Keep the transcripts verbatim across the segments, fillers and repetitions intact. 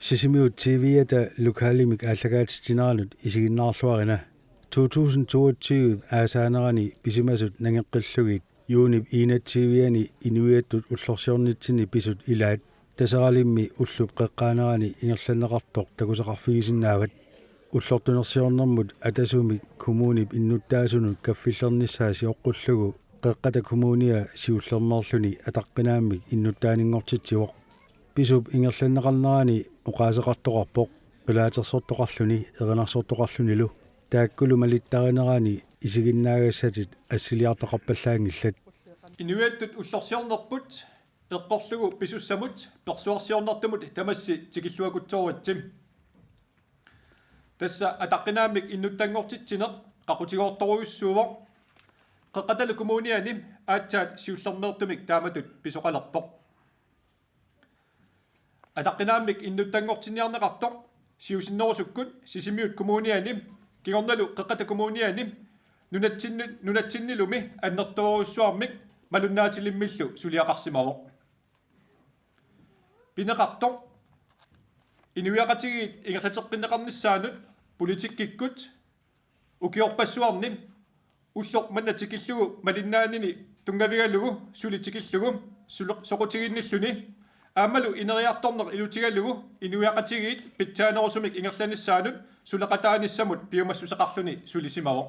Sisimiut T V-ata lokalimik aallakaatitsineranut isiginnaarluarina. To tusind toogtyve aasaanerani pisimasut nangeqqillugit juunip enogtyve-ani inuiattut ullorsiornitsinni pisut ilaat Taseralimmi ullup qeqqaanerani ingerlanneqartoq takusaqarfigisinnaavat. Ullortunersiornermut atasumik kommunip innuttaasunut kaffillernissaa sioqqullugu Qeqqata Kommunia siullermeerluni ataqqinaammik innuttaaninngortitsivoq. Pisup ingerlanneqarnerani oqaaseqartoqarpoq, qilaatersortoqarluni erinarsortoqarlunilu. Taakkulu malittarinerani isiginnaagassatit assiliartoqarpallaanngillat. Inuiattut ullorsiornerput eqqorlugu pisussamut persuarsiornertumut tamassi tikilluakutsooritsi. Tassa ataqqinaammik innuttanngortitsineq qaqutigoortorujussuuvoq. Qeqqatalu Kommuniani aatsaat siullermeertumik taamatut pisoqalerpoq. Ataqqinaammik innuttanngortinniarneqartoq siusinnerusukkut Sisimiut Kommuniani kingornalu Qeqqata Kommuniani nunatsinni-, nunatsinnilumi annertoorujussuarmik malunnaatilimmillu suliaqarsimavoq. Pineqartoq inuiaqatigiit ingerlateqqinneqarnissaannut politikkikkut ukiorpassuarni ulloq manna tikillugu malinnaanini tunngavigalugu suli tikillugu sulu-, soqutiginnilluni aammalu ineriartorneq ilutigalugu inuiaqatigiit pitsaanerusumik ingerlanissaannut suleqataanissamut piumassuseqarluni sulisimavoq.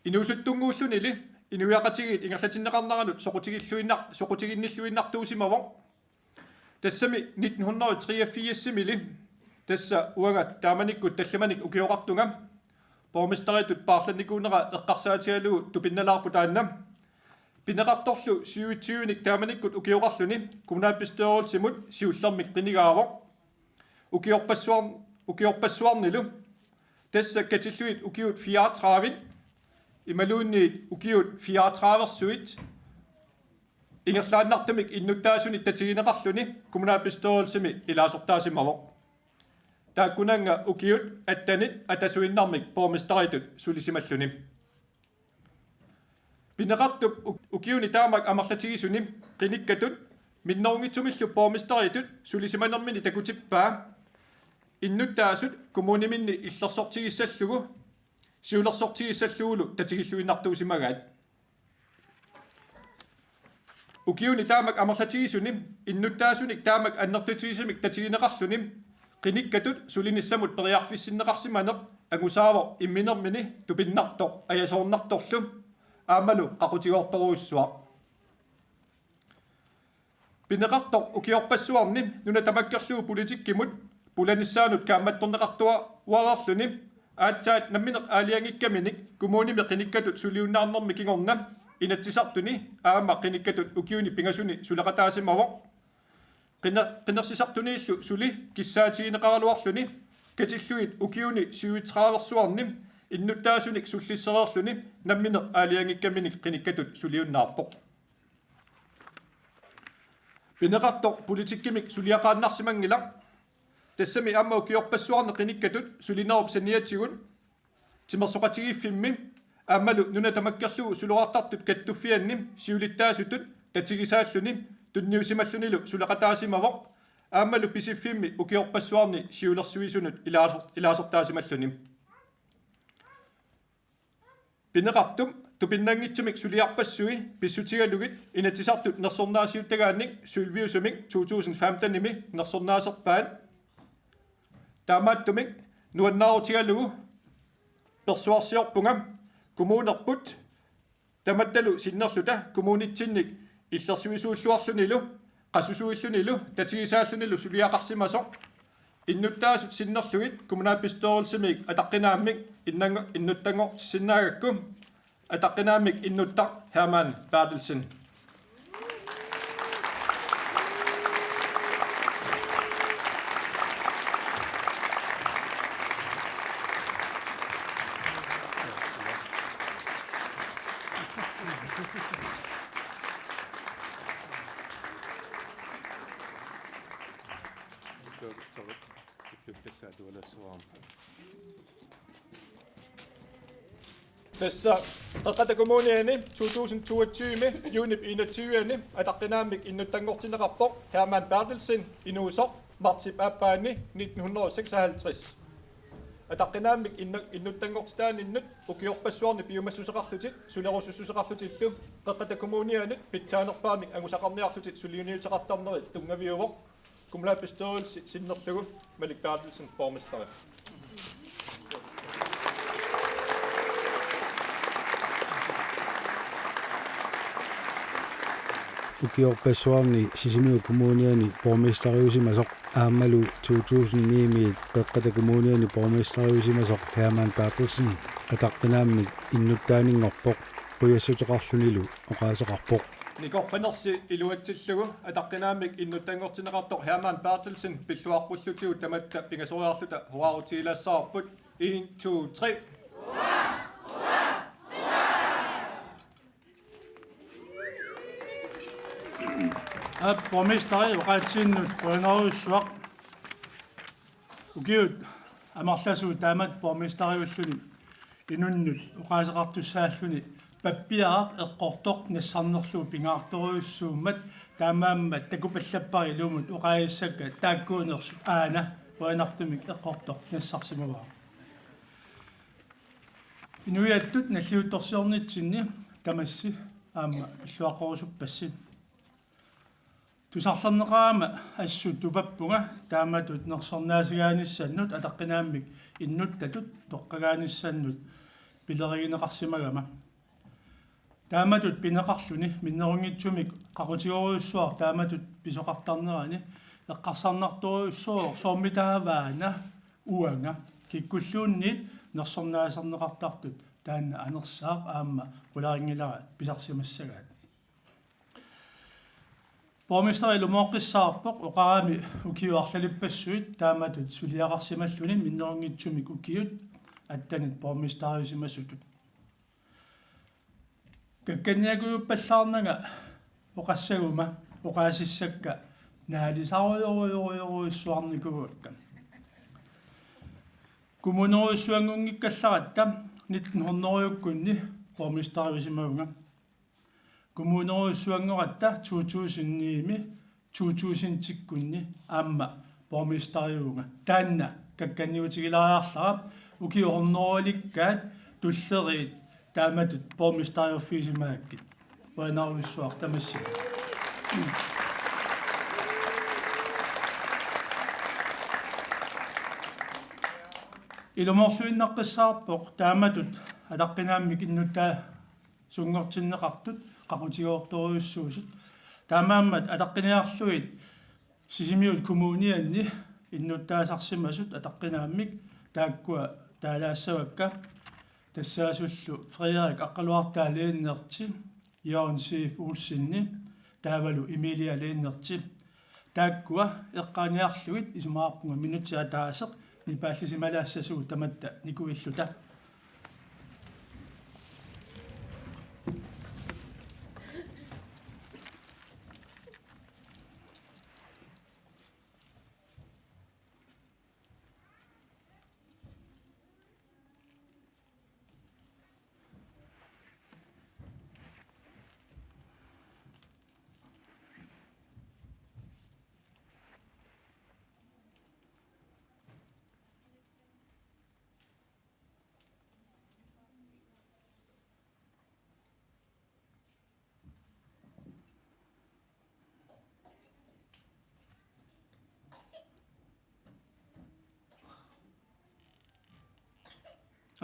Inuusuttunnguullunili inuiaqatigiit ingerlatinneqarneranut soqutigilluinnar-, soqutiginnilluinnartuusimavoq. Tassami nitten hundrede og treogfirs-imili, tassa uanga taamanikkut tallimanik ukioqartunga, borgmesteritut paarlannikuunera eqqarsaatigalugu tupinnalaarpoq taanna. Pineqartorlu syvogtyvenik taamanikkut ukioqarluni kommunalbestyrelsimut siullermik qinigaavoq. Ukiorpassuar-, ukiorpassuarnilu tassa katillugit ukiut fireogtredive imaluunniit ukiut fireogtredive-rsuit ingerlaannartumik innuttaasunik tatigineqarluni kommunalbestyrelsimi ilaasortaasimavoq. Taakkununnga ukiut attenit atasuinnarmik borgmesteritut sulisimalluni. Pineqartup uk-, ukiuni taamak amerlatigisuni qinikkatut minnerunngitsumillu borgmesteritut sulisimanermini takutippaa innuttaasut kommuniminni illersortigissallugu siulersortigissallugulu tatigilluinnartuusimagaat. Ukiuni taamak amerlatigisuni innuttaasunik taamak annertutigisumik tatigineqarluni qinikkatut sulinissamut periarfissinneqarsimaneq angusaavoq imminermini tupinnartoq ajasoornartorlu aammalu qaqutigoortorujussuaq. Pineqartoq ukiorpassuarni nuna tamakkerlugu politikkimut pulanissaanut kaammattorneqartuareerluni aatsaat nammineq aalajangikkaminnik kommunimi qinikkatut suliunnaarnermi kingorna Inatsisartuni aamma qinikkatut ukiuni pingasuni suleqataasimavoq. Qiner-, qinersisartuniillu suli kissaatigineqaraluarluni katillugit ukiuni syvogtredive-rsuarni innuttaasunik sullissereerluni nammineq aalajangikkaminnik qinikkatut suliunnaarpoq. Pineqartoq politikkimik suliaqaannarsimanngilaq. Tassami aamma ukiorpassuarni qinikkatut sulinerup saniatigut timersoqatigiiffimmi aammalu nuna tamakkerlugu suloqartartut kattuffianni siulittaasutut tatigisaalluni tunniusimallunilu suleqataasimavoq aammalu Pisiffimmi ukiorpassuarni siulersuisunut ilaasor-, ilaasortaasimalluni. Pineqartup tupinnanngitsumik suliarpassui pissutigalugit Inatsisartut nersornaasiuttagaannik syviusumik to tusind femten-imi nersornaaserpaat. Taamaattumik nuannaarutigalugu persuarsiorpunga kommunerput tamattalu sinnerluta kommunitsinnik illersuisuulluarlunilu qasusuillunilu tatigisaallunilu suliaqarsimasoq. Innuttaasut sinnerlugit kommunalbestyrelsimiit ataqqinaammik innango-, innuttanngortissinnaagakku. Ataqqinaammik innuttaq Hermann Berthelsen. Tassa Qeqqata Kommuniani to tusind toogtyve juunip enogtyve-ani ataqqinaammik innuttanngortinneqarpoq Hermann Berthelsen, inuusoq, martsip aappaani nitten hundrede og seksoghalvtreds. Ataqqinaammik innu-, innuttanngortitaaninnut ukiorpassuarni piumassuseqarlutit sulerusussuseqarlutillu Qeqqata Kommunianit pitsaanerpaamik angusaqarniarlutit suliniuteqartarnerit tunngaviuvoq. Kommunalbestyrelse sinnerlugu Malik Berthelsen, borgmesteri. Ukiorpassuarni Sisimiut Kommuniani borgmesteriusimasoq aammalu to tusind ni-miit Qeqqata Kommuniani borgmesteriusimasoq Hermann Berthelsen ataqqinaammik innuttaaninngorpoq, qujassuteqarlunilu oqaaseqarpoq. Nikorfanersi iluatsillugu ataqqinaammik innuttanngortinneqartoq Hermann Berthelsen pilluaqqullutigu tamatta pingasoriarluta hurraarutigilaassavarput. En, to, tre. Aap, borgmesteri, oqaatsiinnut qujanarujussuaq. Ukiut amerlasuut taamatut borgmesteriulluni inunnut oqaaseqartussaalluni pappiaraq eqqortoq nassarnerlugu pingaartorujussuummat, taamaammat takupallappara ilumut oqaasissakka taakkuunersut, aana qujanartumik eqqortoq nassarsimavara. Inuiattut nalliuttorsiornitsinni tamassi aamma illuaqqorusuppassi. Tusarlerneqarama assut tupappunga taamatut nersornaasigaanissamut ataqqinaammik innuttatut toqqagaanissannut pilerigineqarsimagama. Taamatut pineqarluni minnerunngitsumik qaqutigerujussuaq taamatut pisoqartarnerani eqqarsarnartorujussuuvoq, soormitaavaana uanga kikkulluunniit nersornaaserneqartartut taanna anersaaq aamma qularinngilara pisarsimassagaat. Borgmesteri ilumooqqissaarpoq oqarami ukiut arlalippassuit taamatut suliaqarsimalluni minnerunngitsumik ukiut attenit borgmesteriusimasutut. Kakkanniakujuppallaarnanga oqassaguma oqaasissakka naalisarujorujorujorujussuarnikuuakka. Kommunerujussuanngunngikkallarpara nitten hundrede-kkunni borgmesteriusimavunga. Kommunerujussuanngoratta to tusind ni-mi to tusind-ikkunni aamma borgmesteriuvunga. Taanna kakkanniutigilaariarlara, ukiut hundredelikkaat tulleriit taamatut borgmesteriuffigisimagakkit. Qujanarujussuaq tamassi. Ilumoorluinnaqqissaarpoq taamatut ataqqinaammik innuttaa- sunngortinneqartut qaqutigoortorujussuusut. Taamaammat ataqqiniarlugit Sisimiut Kommuniani innuttaasarsimasut ataqqinaammik taakkua taalaassavakka, tassaasullu Frederik Aqqaluartaa Lennerti, Jørgen Seif Olseni taavalu Emilia Lennerti. Taakkua eqqaaniarlugit isumaqarpunga minutsit ataaseq nipaallisimalaassasoq tamatta nikuilluta.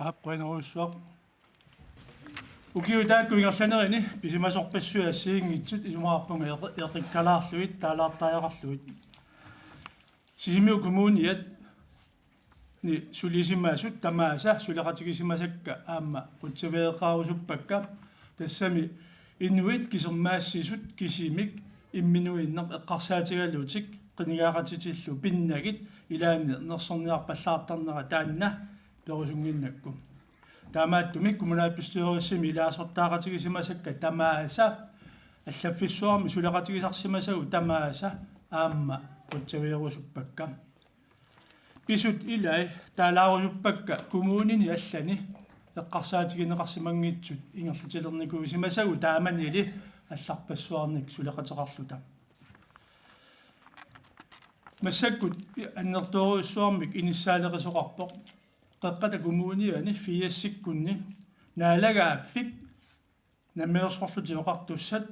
Aap, qujanarujussuaq. Ukiut taakku ingerlanerini pisimasorpassuit assigiinngitsut isumaqarpunga eqi-, eqikkalaarlugit, taalaartariaqarlugit. Sisimiut Kommuniani sulisimasut tamaasa suleqatigisimasakka aamma qutsavigeqqaarusuppakka, tassami inuit kisermaassisut kisimik imminuinnaq eqqarsaatigalutik qinigaaqatitillu pinnagit ilaanni nersorniarpallaartarnera taanna perusunnginnakku. Taamaattumik kommunalbestyrelsimi ilaasortaaqatigisimasakka tamaasa allaffissuarmi suleqatigisarsimasagut tamaasa aamma qutsavigerusuppakka. Pisut ilai taalaarusuppakka kommunini allani eqqarsaatigineqarsimanngitsut ingerlatilernikuusimasagut taamanili allarpassuarnik suleqateqarluta. Massakkut annertoorujussuarmik inissaaleqisoqarpoq Qeqqata Kommuniani firsikkunni naalagaaffik Namminersorlutik Oqartussat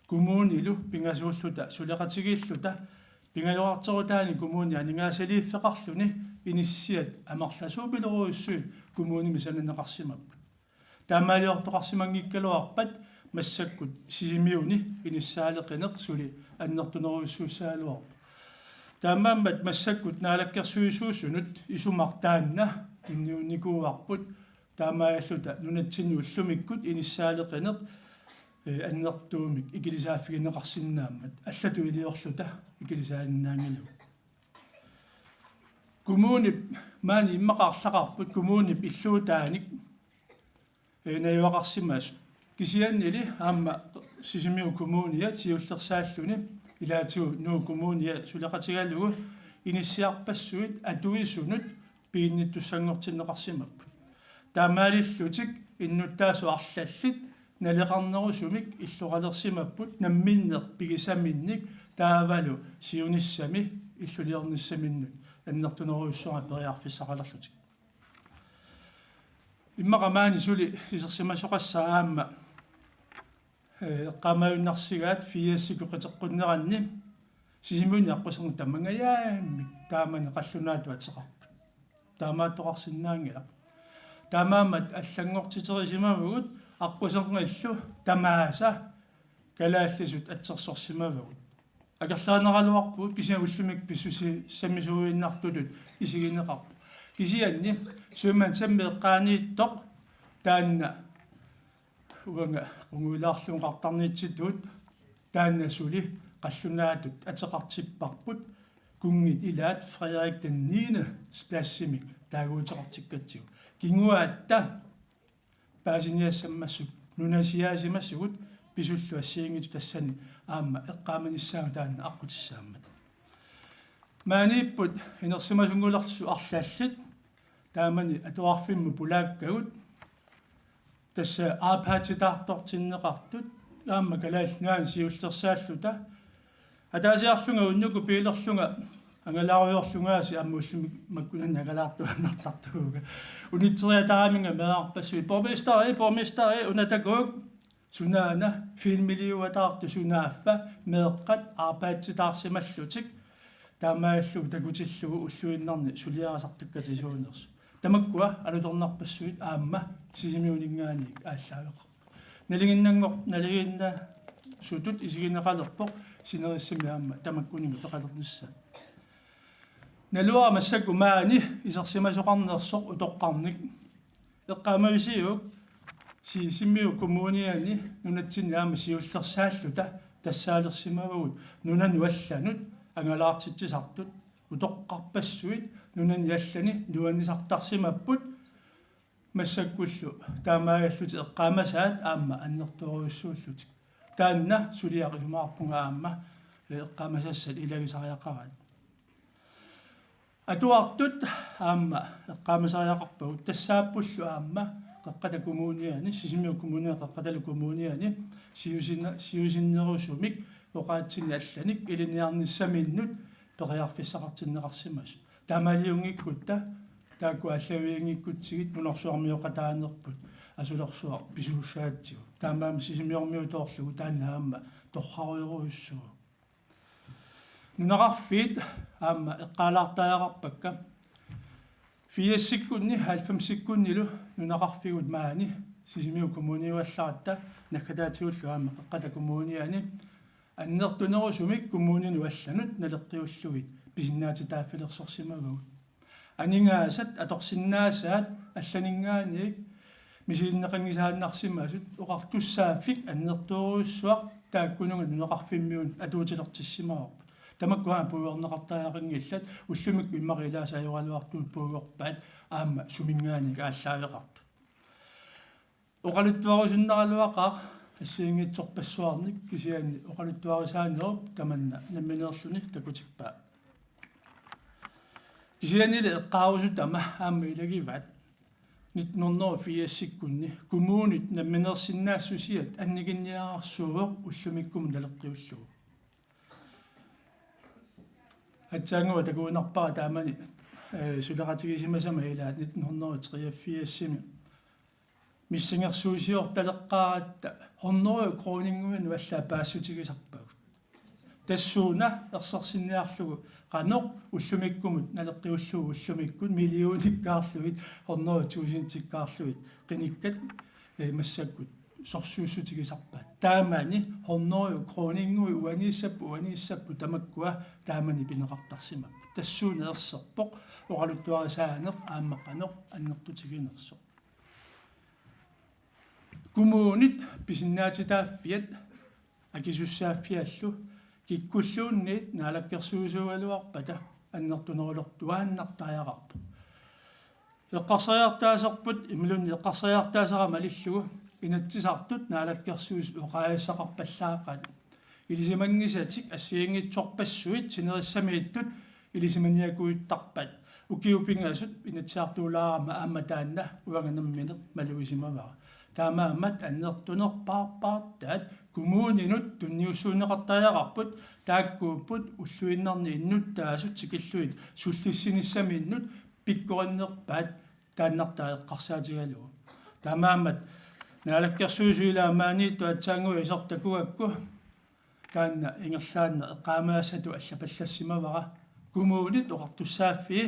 kommunilu pingasuulluta suleqatigiilluta pingajorarterutaani kommuni aningaasaliiffeqarluni inissiat amerlasuupilorujussuit kommunimi sananeqarsimapput. Taamaaliortoqarsimanngikkaluarpat massakkut Sisimiuni inissaaleqineq suli annertunerujussuussagaluarpoq. Taamaammat massakkut naalakkersuisuusunut isumaq taanna tunniunnikuuarput, taamaalilluta nunatsinni ullumikkut inissaaleqineq, eh, annertuumik ikilisaaffigineqarsinnaammat allatut iliorluta ikilisaasinnaanngilagut. Kommunip maani immaqa arlaqarput kommunip illuutaanik, eh, najugaqarsimasoq. Kisiannili aamma Sisimiut Kommunia siullersaalluni ilaatigut Nuuk Kommunia suleqatigalugu inissiarpassuit atuisunut piginnittussanngortinneqarsimapput. Taamaalillutik innuttaasut arlallit naleqarnerusumik illoqalersimapput namminneq pigisaminnik taavalu siunissami illuliornissaminnut annertunerujussuarmik periarfissaqalerlutik. Immaqa maani suli isersimasoqassaaq aamma, eh, eqqaamajunnarsigaat firsikkut qiteqqunneranni Sisimiuni aqquserneq tamangajammik taamani qallunaatut ateqarput. Taamaattoqarsinnaanngilaq. Taamaammat allanngortiterisimavugut aqqusernillu tamaasa kalaallisut atsersorsimavagut. Akerlerineraluarpugut kisianni ullumikkut pissusissamisuuinnartutut isigineqarpoq. Kisianni Sømandshjemmi eqqaaniittoq taanna uanga qungujulaarlugu qartarniitsitut taanna suli qallunaatut ateqartipparput, kunngit ilaat Frederik den niende pladsimi taaguuteqartikkatsigu. Kinguaatta paasiniassammassuk nunasiaasimasugut pisullu assigiinngitsut tassani aamma eqqaamanissaagut taanna aqqutissaammat. Maaniipput inersimasunngulersut arlallit taamani atuarfimmut pulaakkagut. Tassa iPad-itaartortinneqartut aamma Kalaallit Nunaanni siullersaalluta. Ataasiarlunga unnukkut biilerlunga angalaarujoorlungaasiit aamma ullumi makkunani angalaartuaannartartuuga. Unitseriataaraminga meerarpassuit: Borgmesteri, borgmesteri, una takuuk. Sunaana filmiliuataartut sunaaffa meeqqat iPad-itaarsimallutik. Taamaalillugu takutillugu ulluinnarni suliarisartakkatit suunersut. Tamakkua alutornarpassuit aamma Sisimiuninngaanniit aallaaveqarput. Nalinginnanngor-, nalinginnasutut isigineqalerpoq sinerissami aamma tamakkuninnga peqalernissaat. Naluara massakkut maani isersimasoqarnersoq utoqqarnik. Eqqaamajusiuk Sisimiut Kommuniani nunatsinni aamma siullersaalluta tassaalersimavagut nunanut allanut angalaartitsisartut. Utoqqarpassuit nunani allani nuannisartarsimapput massakkullu taamaalillutik eqqaamasaat aamma annertoorujussuullutik. Taanna suliaq isumaqarpunga aamma eqqaamasassat ilagisariaqaraat. Atuartut aamma eqqaamasariaqarpagut tassaappullu aamma Qeqqata Kommuniani, Sisimiut Kommuniani, Qeqqatalu Kommuniani siusina-, siusinnerusumik oqaatsinnik allanik ilinniarnissaminnut periarfissaqartinneqarsimasut. Taamaaliunngikkutta taakku aallavianngikkutsigit nunarsuarmioqataanerput asulersuaq pisuussagatsigu. Taamaammat sisimiormiutoorlugu taanna aamma torrarujorujussuuvoq. Nunaqarfiit aamma eqqaalaartariaqarpakka. Firsikkunni halvfemsikkunnilu nunaqarfigut maani Sisimiut Kommuniuallaratta naggataatigullu aamma Qeqqata Kommuniani annertunerusumik kommuninut allanut naleqqiullugit pisinnaatitaaffilersorsimavagut. Aningaasat atorsinnaasaat allaninngaanniit misilinneqanngisaannarsimasut oqartussaaffik annertoorujussuaq taakkununnga nunaqarfimmiunut atuutilertissimavarput. Tamakku aamma puigorneqartariaqanngillat, ullumikkut immaqa ilaasa ajoraluartumik puigorpaat aamma suminngaanniit aallaaveqartut. Oqaluttuarusunnaraluaqaaq assigiinngitsorpassuarnik kisianni oqaluttuarisaanerup tamanna nammineerluni takutippaa. Kisiannili eqqaarusutama aamma ilagivaat. nitten hundrede og firsikkunni kommunit nammineersinnaassusiat annikinniararsuuvoq ullumikkumut naleqqiullugu. Aatsaannguaq takuinnarpara taamani, eh, suleqatigisimasama ilaat nitten hundrede og treogfirsimi missingersuusiortaleqqaaratta hundrede kroninnguit allaat paassutigisarpagut. Tassuuna ersersinniarlugu qanoq ullumikkumut naleqqiullugu ullumikkut millionikkaarlugit, hundrede tusindikkaarlugit qinikkat, eh, massakkut sorsuussutigisarpaat. Taamani hundrede kroninnguit uaniissapput, uaniissapput tamakkua taamani pineqartarsimapput. Tassuuna erserpoq oqaluttuarisaaneq aamma qanoq annertutiginersoq. Kommunit pisinnaatitaaffiat akisussaaffiallu kikkulluunniit naalakkersuisuugaluarpata annertunerulertuaannartariaqarpoq. Eqqarsariartaaserput imaluunniit eqqarsariartaasera malillugu Inatsisartut naalakkersuisut oqaaseqarpallaaqaat ilisimanngisatik assigiinngitsorpassuit sinerissamiittut ilisimaniakujuttarpaat. Ukiut pingasut Inatsisartuulaarama aamma taanna uanga nammineq malugisimavara. Taamaammat annertunerpaarpaartaat kommuninut tunniussuunneqartariaqarput, taakkuupput ulluinnarni innuttaasut tikillugit sullissinissaminnut pikkorinnerpaat taannartaa eqqarsaatigalugu. Taamaammat naalakkersuisut ilaat maaniittut aatsaannguaq isertaqigakku taanna ingerlaannaq eqqaamaassatut allapallassimavara. Kommunit oqartussaaffii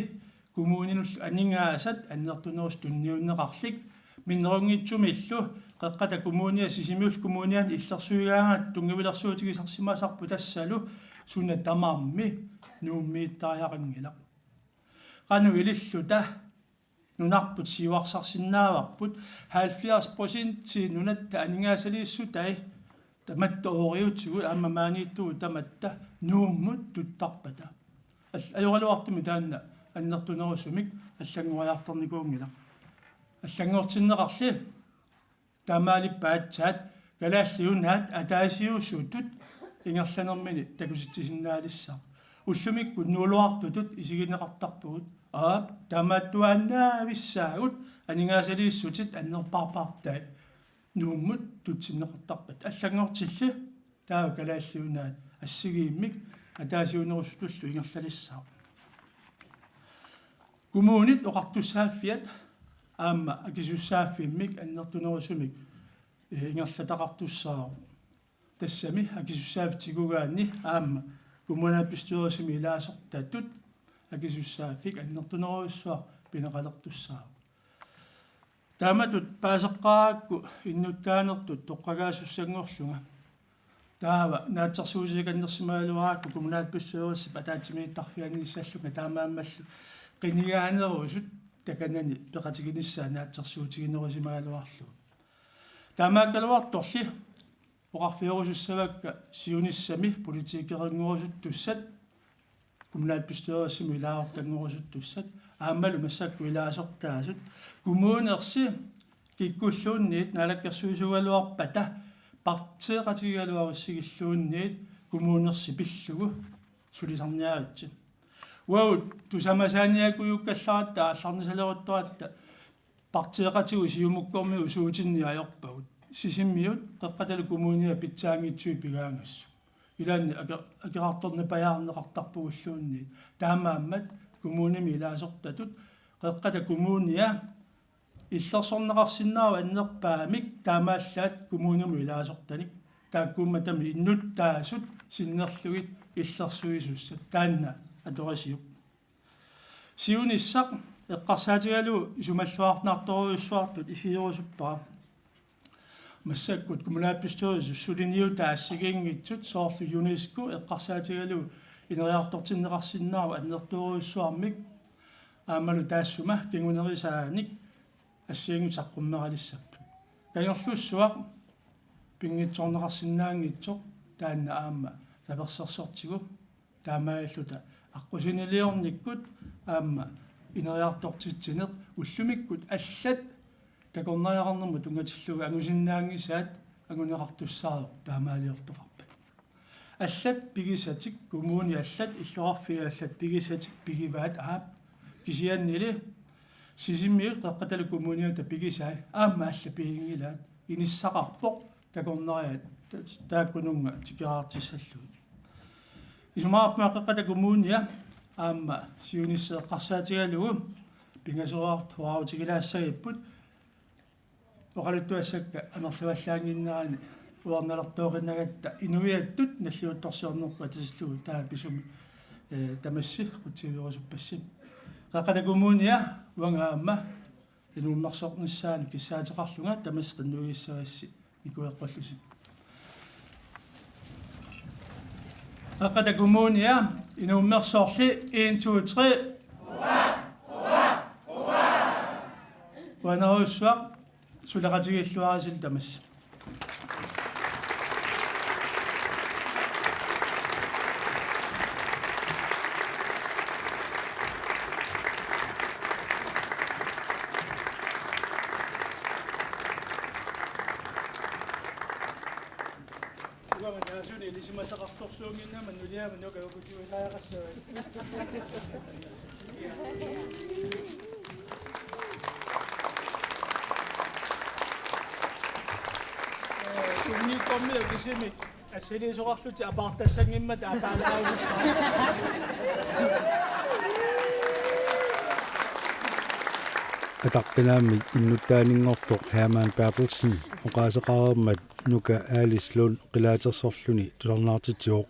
kommuninullu aningaasat annertunerusut tunniunneqarlik minnerunngitsumillu Qeqqata Kommunia Sisimiut Kommuniani illersuigaangat tunngavilersuutigisarsimasarput tassalu suna tamarmi Nuummiittariaqanngilaq. Qanoq ililluta nunarput siuarsarsinnaavarput halvfjerds procent nunatta aningaasaliissutai tamatta ooriutigut aamma maaniittugut tamatta Nuummut tuttarpata. Al-, ajoraluartumik taanna annertunerusumik allanngoriartornikuunngilaq. Allanngortinneqarli taamaalippaat aatsaat Kalaallit Nunaat ataasiusutut ingerlanermini takusitsisinnaalissaaq. Ullumikkut nuuluartutut isigineqartarpugut. Aap, taamaattuaannavissaagut aningaasaliissutit annerpaarpaartai Nuummut tutsinneqartarpata. Allanngortilli taava Kalaallit Nunaat assigiimmik ataasiunerusutullu ingerlalissaaq. Kommunit oqartussaaffiat aamma akisussaaffimmik annertunerusumik, eh, ingerlataqartussaavoq. Tassami akisussaaffik tigugaanni aamma kommunalbestyrelsimi ilaasortatut akisussaaffik annertunerujussuaq pineqalertussaavoq. Taamatut paaseqqaarakku innuttaanertut toqqagaasussanngorlunga. Taava naatsorsuutigikannersimagaluarakku kommunalbestyrelsip ataatsimiittarfianiissallunga taamaammallu qinigaanerusut takanani peqatiginissaat naatsorsuutiginerusimagaluarlugu. Taamaakkaluartorli oqarfiorusussavakka siunissami politikerinngorusuttussat, kommunalbestyrelsimi ilaasortanngorusuttussat, aammalu massakkut ilaasortaasut, kommunersi kikkulluunniit naalakkersuisuugaluarpata partiiqatigigaluarussigilluunniit kommunersi pillugu sulisarniaritsi. Uagut tusamasaaniakujukkallaratta aallarnisaleruttoratta partiiqatigut Siumukkormiut suutinni ajorpagut. Sisimiut Qeqqatalu Kommunia pitsaanngitsunik pigaangassuk. Ilaanni ake-, akerartornipajaarneqartarpugulluunniit. Taamaammat kommunimi ilaasortatut Qeqqata Kommunia illersorneqarsinnaavoq annerpaamik taamaallaat kommunimut ilaasortanik. Taakkuummatami innuttaasut sinnerlugit illersuisussat taanna atorisiuk. Siunissaq eqqarsaatigalugu isumalluarnartorujussuartut isigerusuppara. Massakkut kommunalbestyrelsip suliniutaa assigiinngitsut soorlu UNESCO eqqarsaatigalugu ineriartortinneqarsinnaavoq annertoorujussuarmik aammalu taassuma kingunerisaanik assigiinngitsut saqqummeralissapput. Kangerlussuaq pinngitsoorneqarsinnaanngitsoq taanna aamma tapersersortigu taamaalilluta aqqusiniliornikkut aamma ineriartortitsineq ullumikkut allat takornariaqarnermut tunngatillugu angusinnaanngisaat anguneqartussaavoq taamaaliortoqarpat. Allat pigisatik, kommunit allat, illoqarfiit allat pigisatik pigivaat aap. Kisiannili Sisimiut Qeqqatalu Kommuniata pigisai aamma allapiginngilaat, inissaqarpoq takornariat ta-, taakkununnga tikeraartissallugit. Isumaqarpunga Qeqqata Kommunia aamma siunissaq eqqarsaatigalugu pingasoraartoq oqaatigilaassagipput. Oqaluttuassakka amerlavallaannginnerani ujarnalertooqinnagatta inuiattut nalliuttorsiornerput atatillugu taama pisumi, eh, tamassi qutsiviorusuppassi. Qeqqata Kommunia uanga aamma inuummersornissaanut kissaateqarlunga tamassi qinnuigissavassi nikueqqullusi. Qeqqata Kommunia inuummersorli en, to, tre. Qujanarsuaq, suleqatigiilluarisilu tamassi. Uanga naasunik ilisimasaqartorsuunnginnama nuliama Nuka ukutiuilaajaqqassavai. Tunniukkormiut kisimik assiliisoqarlutik apaartassanngimmata apaalaarussaaq. Ataqqinaammik innuttaaninngortoq Hermann Berthelsen oqaaseqareermat Nuka Alice Lund qilaatersorluni tusarnaartitsivoq.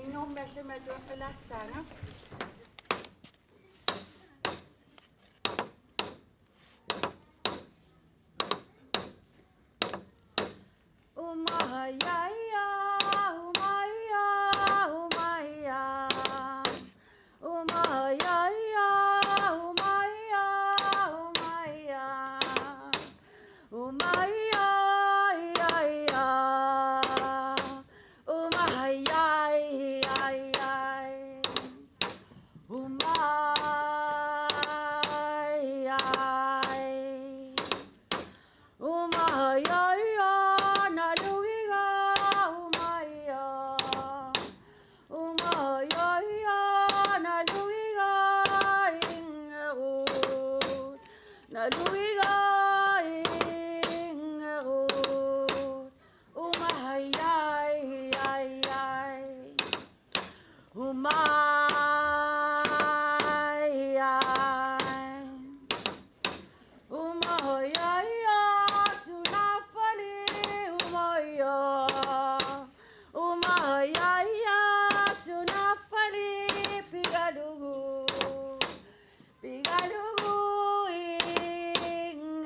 Inngormalluma atuaqqilaassaanga. Uiga ingerut. Uma hai ai ai ai. Uma ai ai. Uma hai ai ai. Suna fali uma ai ai. Uma hai ai ai. Suna fali pigalugu. Pigalugu ing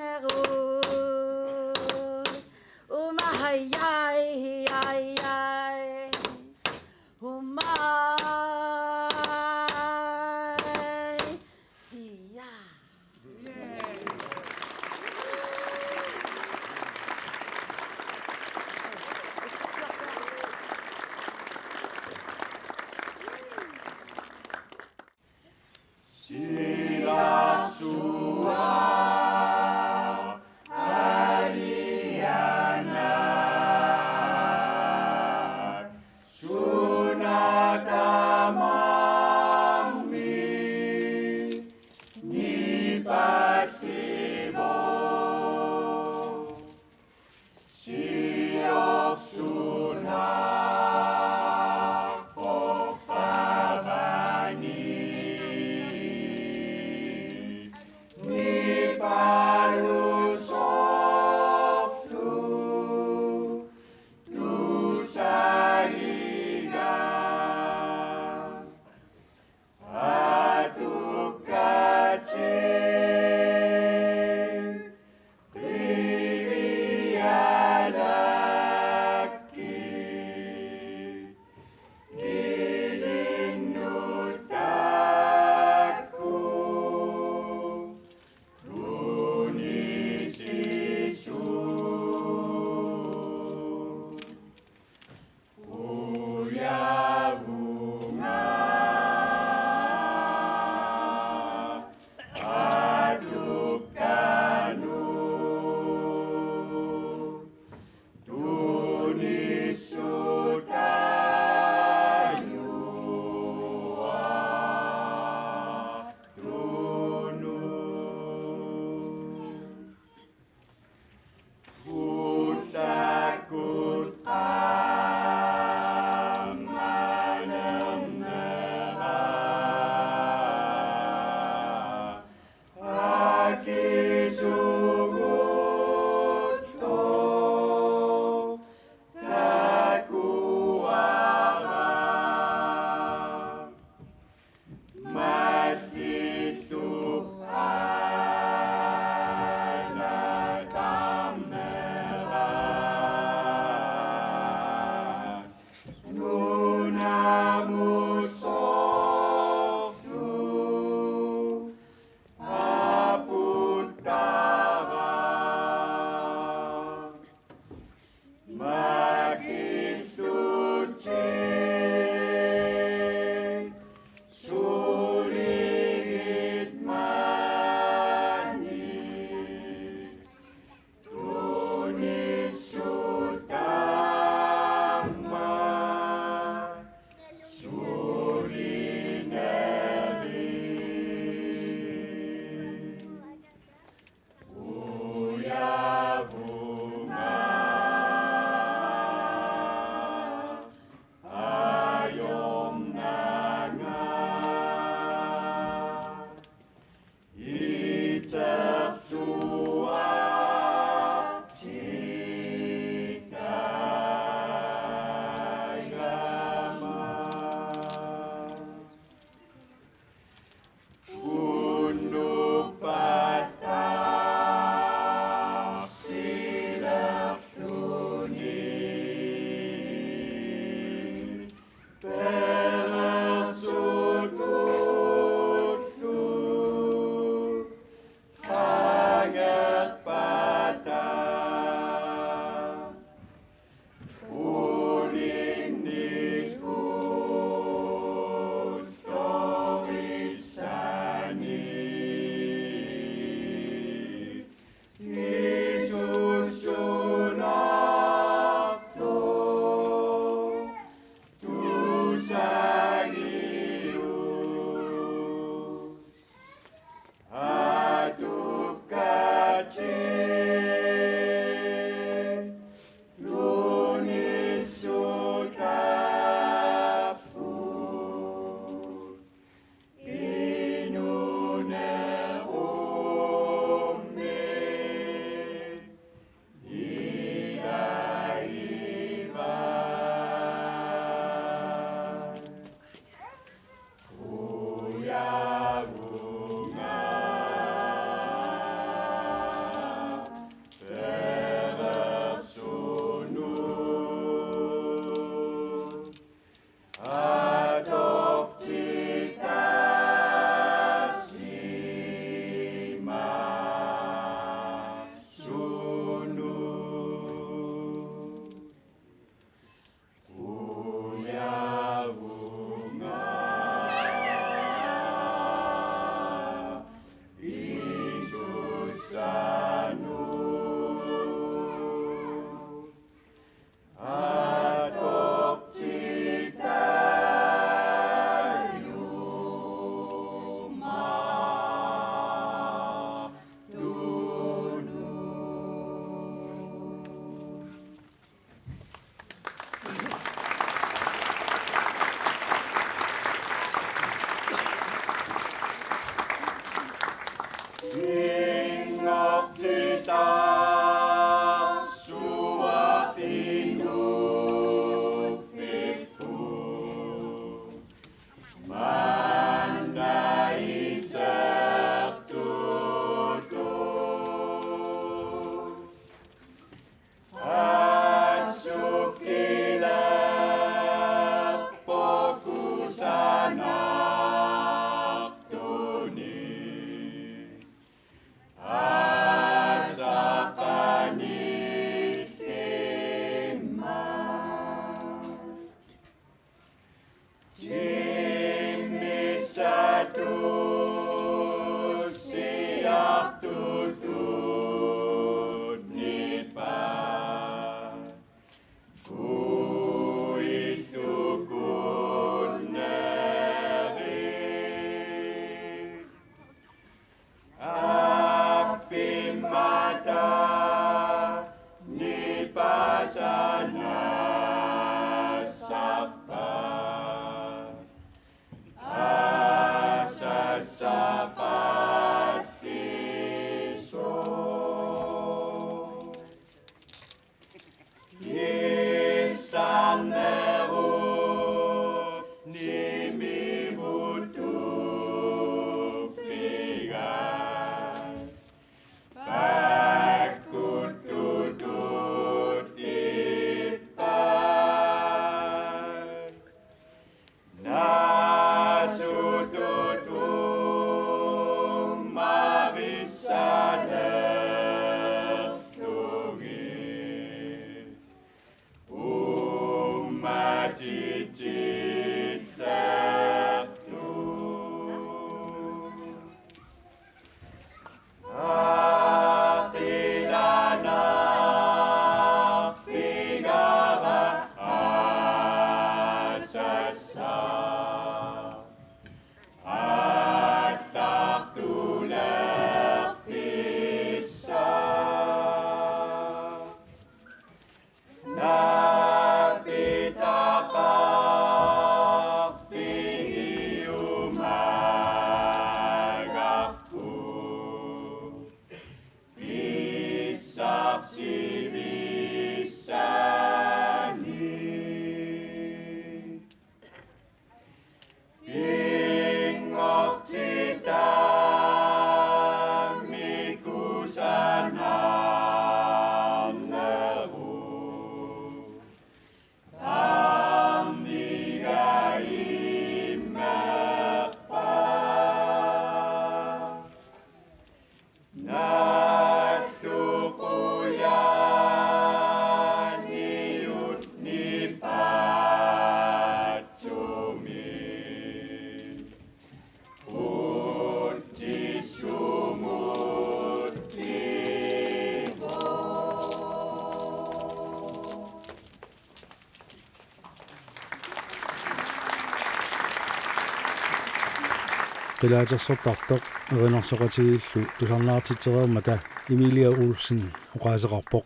Qilaatersortartoq erinarsoqatigiillu tusarnaartitsereermata Emilia Olsen oqaaseqarpoq.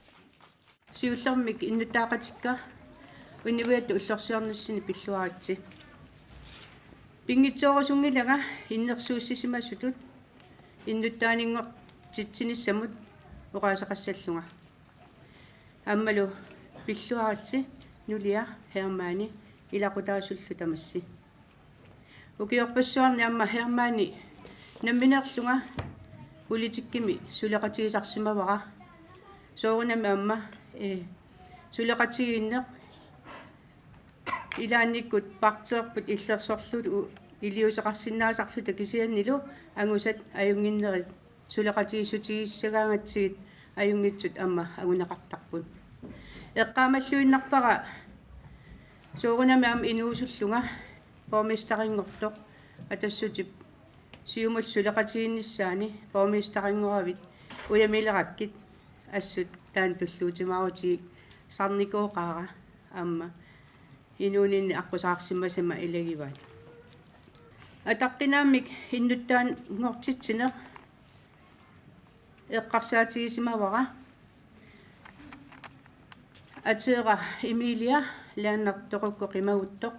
Siullermik innuttaaqatikka univiata ullorsiornissinni pilluaritsi. Pinngitsoorusunngilanga innersuussisimasutut innuttaaninngortitsinissamut oqaaseqassallunga. Aammalu pilluaritsi nulia Hermanni ilaqutaasullu tamassi. Ukiorpassuarni aamma Hermanni nammineerlunga politikkimi suleqatigisarsimavara. Soorunami aamma, eh, suleqatigiinneq ilaannikkut partiipput illersorlutik u-, iliuuseqarsinnaasarluta kisiannili angusat ajunnginnerit suleqatigiissutigissagaangatsigit ajunngitsut aamma anguneqartarput. Eqqaamalluinnarpara soorunami aamma inuusullunga borgmesterinngortoq Atassutip Siumut suleqatigiinnissaani borgmesterinngorlutit ujamilerakkit assut taanna tulluutimaarutigik sarnikooqaara aamma inuuninni aqqusaarsimasama ilagivaat. Ataqqinaammik innuttaanngortitsineq eqqarsaatigisimavara. Ateera Emilia Lennartoqukku qimaguttoq.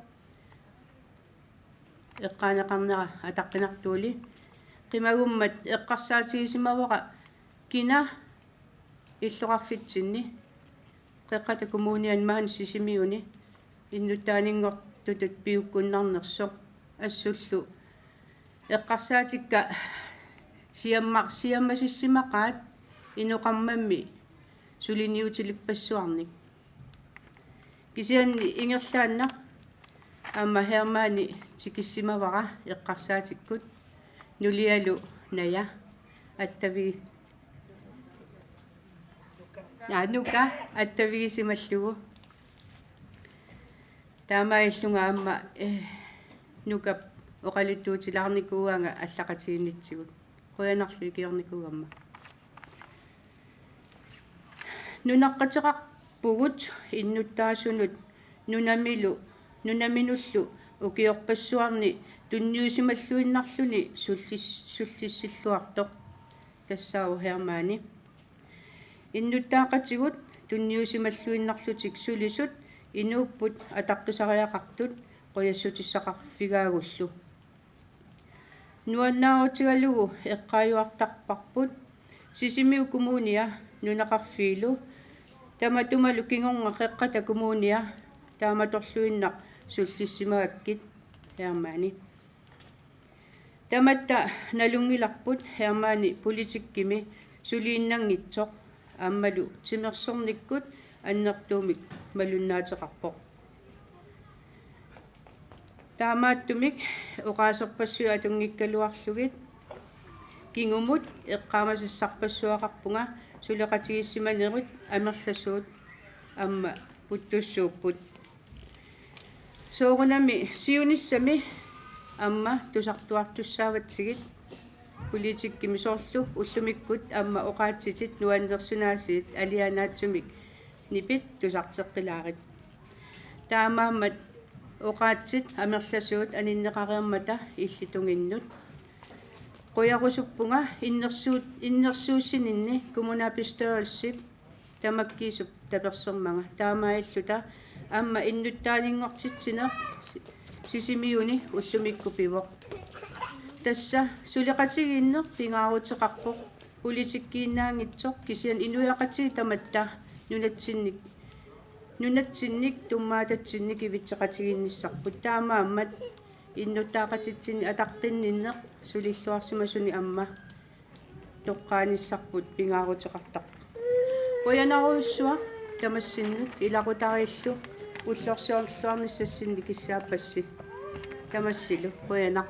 Eqqaaneqarnera ataqqinartuuli. Qimagummat eqqarsaatigisimavara kina illoqarfitsinni Qeqqata Kommuniani maani Sisimiuni innuttaaninngortutut piukkunnarnersoq assullu eqqarsaatikka siamma-, siammasissimaqaat inoqarmammi suliniutilippassuarnik. Kisianni ingerlaannaq aamma Hermanni tikissimavara eqqarsaatikkut nulialu Naja attavi-, aa, Nuka attavigisimallugu. Taamaalillunga aamma, eh, Nukap oqaluttuutilaarnikuugaanga allaqatigiinnitsigut. Qujanarlu ikiornikuugamma. Nunaqqateqarpugut innuttaasunut nunamilu, nunaminullu ukiorpassuarni tunniusimalluinnarluni sullis-, sullissilluartoq. Tassaavoq Hermanni. Innuttaaqatigut tunniusimalluinnarlutik sulisut inuupput ataqqisariaqartut qujassutissaqarfigaagullu. Nuannaarutigalugu eqqaajuartarparput Sisimiut Kommunia nunaqarfiilu tamatumalu kingorna Qeqqata Kommunia taamatorluinnaq sullissimagakkit Hermanni. Tamatta nalunngilarput Hermanni politikkimi suliinnanngitsoq aammalu timersornikkut annertuumik malunnaateqarpoq. Taamaattumik oqaaserpassuit atunngikkaluarlugit kingumut eqqaamasassarpassuaqarpunga suleqatigiissimanerit amerlasuut aamma puttussuupput. Soorunami siunissami aamma tusartuartussaavatsigit politikkimi soorlu ullumikkut aamma oqaatsitit nuannersunaasiit alianaatsumik nipit tusarteqqilaarit. Taamaammat oqaatsit amerlasuut aninneqareermata illit tunginnut. Qujarusuppunga innersuut-, innersuussininni kommunalbestyrelsip tamakkiisup tapersermanga. Taamaalilluta aamma innuttaaninngortitsineq Sisimiuni ullumikkut pivoq. Tassa suleqatigiinneq pingaaruteqarpoq politikkiinnaanngitsoq kisianni inuiaqatigiit tamatta nunatsinnik, nunatsinnik tummaatatsinnik kivitseqatigiinnissarput. Taamaammat innuttaaqatitsinni ataqqinninneq sulilluarsimasunik aamma toqqaanissarput pingaaruteqartarpoq. Qujanarujussuaq tamassinnut ilaqutariillu ullorsiorluarnissassinni kissaappassi. Tamassilu qujanaq.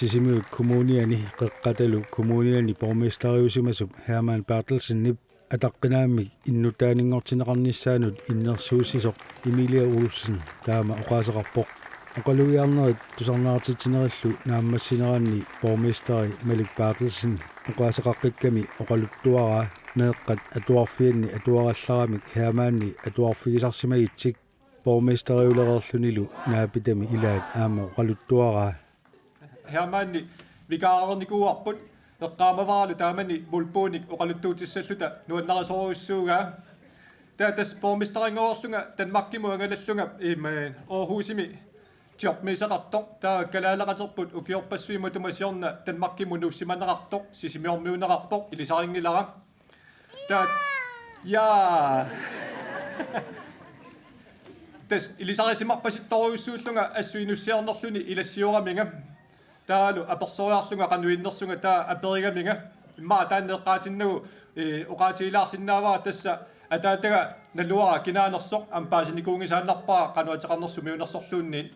Sisimiut Kommuniani Qeqqatalu Kommuniani borgmesteriusimasup Hermann Berthelsenip ataqqinaammik innuttaaninngortinneqarnissaanut innersuussisoq Emilia Olsen taama oqaaseqarpoq. Oqalugiarnerit tusarnaartitsinerillu naammassineranni borgmesteri Malik Berthelsen oqaaseqaqqikkami oqaluttuaraa meeqqat atuarfianni atuarallaramik Hermanni atuarfigisarsimagitsik. borgmesteriulereerlunilu naapitami ilaat aamma oqaluttuaraa. Hermanni vikaarernikuuarput, eqqaamavaralu taamani Mulpuunik oqaluttuutissalluta nuannarisorujussuugaa. Taava tassa borgmesterinngorlunga Danmarkimut angalallunga ima Aarhusimi jobmiisaqartoq, taava kalaaleqaterput ukiorpassuit matuma siorna Danmarkimut nuussimaneqartoq, Sisimiormiunneqarpoq, ilisarinngilara. Taava ja. Tassa ilisarisimarpasittorujussuullunga assut inussiarnerluni ilassioramiga. Taavalu apersoriarlunga qanoq innersunga, taava aperigaminga. Immaqa taanna eqqaatinnagu, ee, oqaatigilaarsinnaavara, tassa ataataga naluara kinaanersoq aamma paasinikuunngisaannarpara qanoq ateqarnersoq sumiunersorluunniit.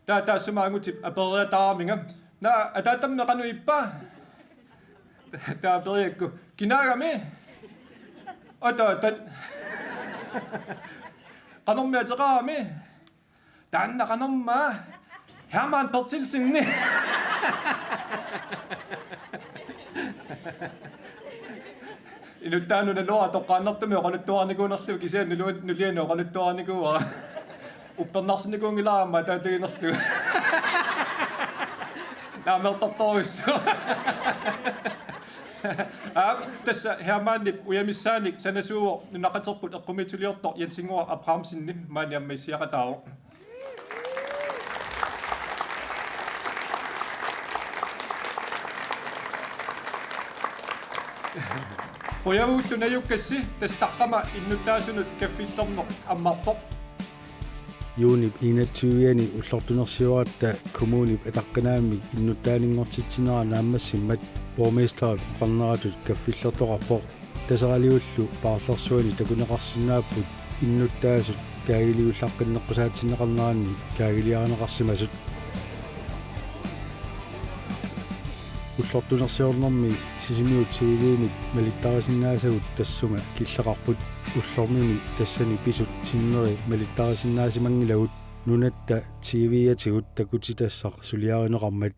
Taava taassuma angutip aperiataaraminga: Naa, ataatammi qanoq ippa? Taava aperigakku: Kinaagami? Ataatat. Qanormi ateqarami? Taanna qanormaa? Hermann Berthelsenni. Inuttaanut naluara toqqaannartumik oqaluttuarinikuunerlugu, kisianni nulu-, nulianut oqaluttuarinikuuara. Uppernarsinnikuunngilara aamma ataataginerlugu. Naamertortorujussuaq. Aap, tassa Hermannip ujamissaanik sanasuuvoq nunaqqaterput eqqumiitsuliortoq Jensinnguaq Abrahamsenip, maani aamma issiaqataavoq. Qujavullu najukkassi, tassa taqqama innuttaasunut kaffillerneq ammarpoq. Juunip enogtyve-ani ullortunersioratta kommunip ataqqinaammik innuttaaninngortitsinera naammassimmat borgmesterip oqarneratut kaffillertoqarpoq. Taseraliullu paarlersuani takuneqarsinnaapput innuttaasut kaagiliullaqqinneqqusaatsinneqarneranni kaagiliarineqarsimasut. Ullortunersiornermi Sisimiut T V-mik malittarissinnaasavut tassunga killeqarput. Ullormimi tassani pisut sinneri malittarisinnaasimanngillat nunatta T V-atigut takutitassaq suliarineqarmat.